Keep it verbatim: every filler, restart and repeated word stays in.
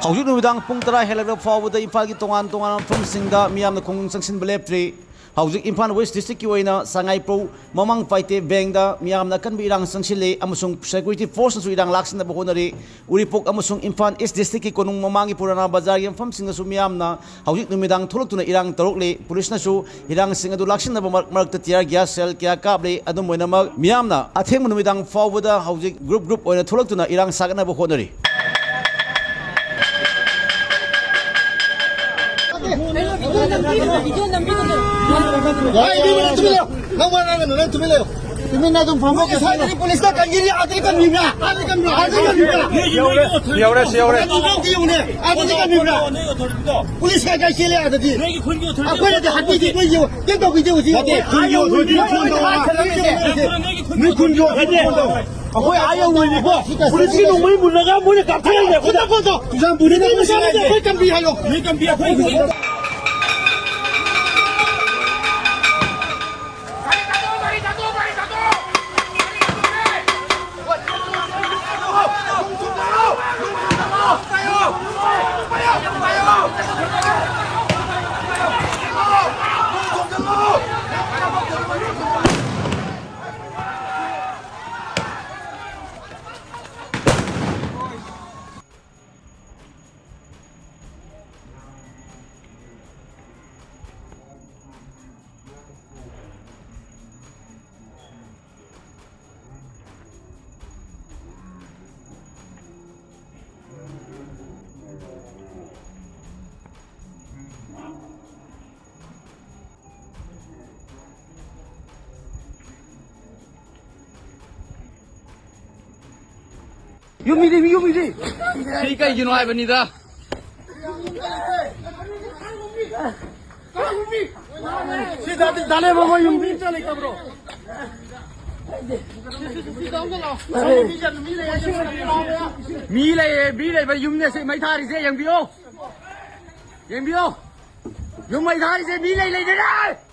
ꯍꯧꯖꯤꯛ ꯅꯨꯃꯤꯗꯥꯡ ꯄꯨꯡ ꯇꯔꯥ ꯍꯦꯜꯂꯛꯂꯕ ꯐꯥꯎꯕꯗ ꯏꯝꯐꯥꯜꯒꯤ ꯇꯣꯉꯥꯟ ꯇꯣꯉꯥꯟꯕ ꯃꯐꯝꯁꯤꯡꯗ ꯃꯤꯌꯥꯝꯅ ꯈꯣꯡꯖꯪ ꯆꯪꯁꯤꯟꯕ ꯂꯦꯞꯇ꯭ꯔꯤ꯫ ꯍꯧꯖꯤꯛ ꯏꯝꯐꯥꯜ ꯋꯦꯁ ꯗꯤꯁꯇ꯭ꯔꯤꯛꯀꯤ ꯑꯣꯏꯅ ꯁꯉꯥꯏꯄ꯭ꯔꯧ ꯃꯃꯥꯡ ꯐꯥꯏꯇꯦ ꯕꯦꯡꯗ ꯃꯤꯌꯥꯝꯅ ꯑꯀꯟꯕ ꯏꯔꯥꯡ ꯆꯪꯁꯤꯜꯂꯤ ꯑꯃꯁꯨꯡ ꯁꯦꯀ꯭ꯌꯨꯔꯤꯇꯤ ꯐꯣꯔꯁꯅꯁꯨ ꯏꯔꯥꯡ ꯂꯥꯛꯁꯤꯟꯅꯕ ꯍꯣꯠꯅꯔꯤ꯫ ꯎꯔꯤꯄꯣꯛ ꯑꯃꯁꯨꯡ ꯏꯝꯐꯥꯜ ꯏꯁ ꯗꯤꯁꯇ꯭ꯔꯤꯛꯀꯤ ꯀꯣꯅꯨꯡ ꯃꯃꯥꯡꯒꯤ ꯄꯨꯔꯥꯅꯥ ꯕꯖꯥꯔꯒꯤ ꯃꯐꯝꯁꯤꯡꯗꯁꯨ ꯃꯤꯌꯥꯝꯅ ꯍꯧꯖꯤꯛ ꯅꯨꯃꯤꯗꯥꯡ ꯊꯣꯛꯂꯛꯇꯨꯅ ꯏꯔꯥꯡ ꯇꯧꯔꯛꯂꯤ꯫ ꯄꯨꯂꯤꯁꯅꯁꯨ ꯏꯔꯥꯡꯁꯤꯡ ꯑꯗꯨ ꯂꯥꯛꯁꯤꯟꯅꯕ ꯃꯔꯛ ꯃꯔꯛꯇ tear gas shell ꯀꯌꯥ ꯀꯥꯞꯂꯤ꯫ ꯑꯗꯨꯝ ꯑꯣꯏꯅꯃꯛ, ꯃꯤꯌꯥꯝꯅ ꯑꯊꯦꯡꯕ ꯅꯨꯃꯤꯗꯥꯡ ꯐꯥꯎꯕꯗ ꯍꯧꯖꯤꯛ group group ꯑꯣꯏꯅ ꯊꯣꯛꯂꯛꯇꯨꯅ ꯏꯔꯥꯡ ꯁꯥꯒꯠꯅꯕ ꯍꯣꯠꯅꯔꯤ꯫ ꯅꯪ ꯋꯥ ꯉꯥꯡꯒꯅꯨ, ꯅꯪ ꯇꯨꯃꯤꯟ ꯂꯩꯌꯨ꯫ ꯇꯨꯃꯤꯟꯅ ꯑꯗꯨꯝ ꯐꯝꯃꯣ꯫ ꯅꯣꯏꯒꯤ ꯁ꯭ꯋꯥꯏꯗꯗꯤ ꯄꯨꯂꯤꯁꯅ ꯀꯟꯒꯤꯔꯤ, ꯑꯥꯗꯗꯤ ꯀꯟꯕꯤꯕ꯭ꯔꯥ? ꯑꯥꯗꯗꯤ ꯀꯟꯕ꯭ꯔꯥ? ꯑꯥꯗꯗꯤ ꯀꯟꯕꯤꯕ꯭ꯔꯥ? ꯌꯧꯔꯦ, ꯌꯧꯔꯦ, ꯌꯧꯔꯦ꯫ ꯑꯥꯗꯗꯤ ꯀꯟꯕꯤꯕ꯭ꯔꯥ? ꯄꯨꯂꯤꯁ ꯀꯥꯏ ꯀꯥꯏ ꯆꯦꯜꯂꯦ ꯑꯥꯗꯗꯤ? ꯑꯩꯈꯣꯏꯅꯗꯤ ꯍꯥꯠꯄꯤꯗꯦ, ꯅꯣꯏ ꯌꯦꯡꯉꯣ꯫ ꯀꯩꯝ ꯇꯧꯕꯤꯗꯦ ꯍꯧꯖꯤꯛ꯫ ꯅꯠꯇꯦ, ꯈꯨꯟꯒꯤ ꯑꯣꯊꯣꯔꯤꯇꯤ ꯐꯣꯟ ꯇꯧꯔꯣ꯫ ꯅꯣꯏ ꯈꯨꯟꯒꯤ ꯑꯣꯊꯣꯔꯤꯇꯤ ꯐꯣꯟ ꯇꯧꯔꯣ꯫ ꯑꯩꯈꯣꯏ ꯑꯥ ꯌꯧꯕꯅꯤꯀꯣ꯫ ꯄꯨꯂꯤꯁꯀꯤ ꯅꯣꯡꯃꯩ ꯃꯨꯜꯂꯒ ꯃꯣꯏꯅ ꯀꯥꯞꯊꯔꯛꯏꯅꯦ ꯑꯩꯈꯣꯏꯗ꯫ ꯆꯨꯔꯆꯥꯟꯄꯨꯔꯗ ꯅꯣꯏ ꯃꯁꯥ ꯃꯁꯥ ꯑꯩꯈꯣꯏ ꯀꯟꯕꯤ ꯍꯥꯏꯌꯣ꯫ ꯅꯣꯏ ꯀꯟꯕꯤ ꯑꯩꯈꯣꯏ ꯍꯧꯖꯤꯛ꯫ ꯌꯨꯝ ꯃꯤꯗꯤ, ꯌꯨꯝ ꯃꯤꯗꯤ꯫ ꯁꯤ ꯀꯩꯒꯤꯅꯣ ꯍꯥꯏꯕꯅꯤꯗ꯫ ꯁꯤ ꯗꯥ, ꯗꯥ ꯂꯦꯝꯕ ꯃꯣꯏ ꯌꯨꯝ ꯃꯤ ꯑꯝꯇ ꯂꯩꯇꯕ꯭ꯔꯣ? ꯃꯤ ꯂꯩꯌꯦ, ꯃꯤ ꯂꯩꯕ ꯌꯨꯝꯅꯦ ꯁꯤ ꯃꯩ ꯊꯥꯔꯤꯁꯦ, ꯌꯦꯡꯕꯤꯌꯣ꯫ ꯌꯦꯡꯕꯤꯌꯣ꯫ ꯌꯨꯝ ꯃꯩ ꯊꯥꯔꯤꯁꯦ ꯃꯤ ꯂꯩ ꯂꯩꯗꯅ꯫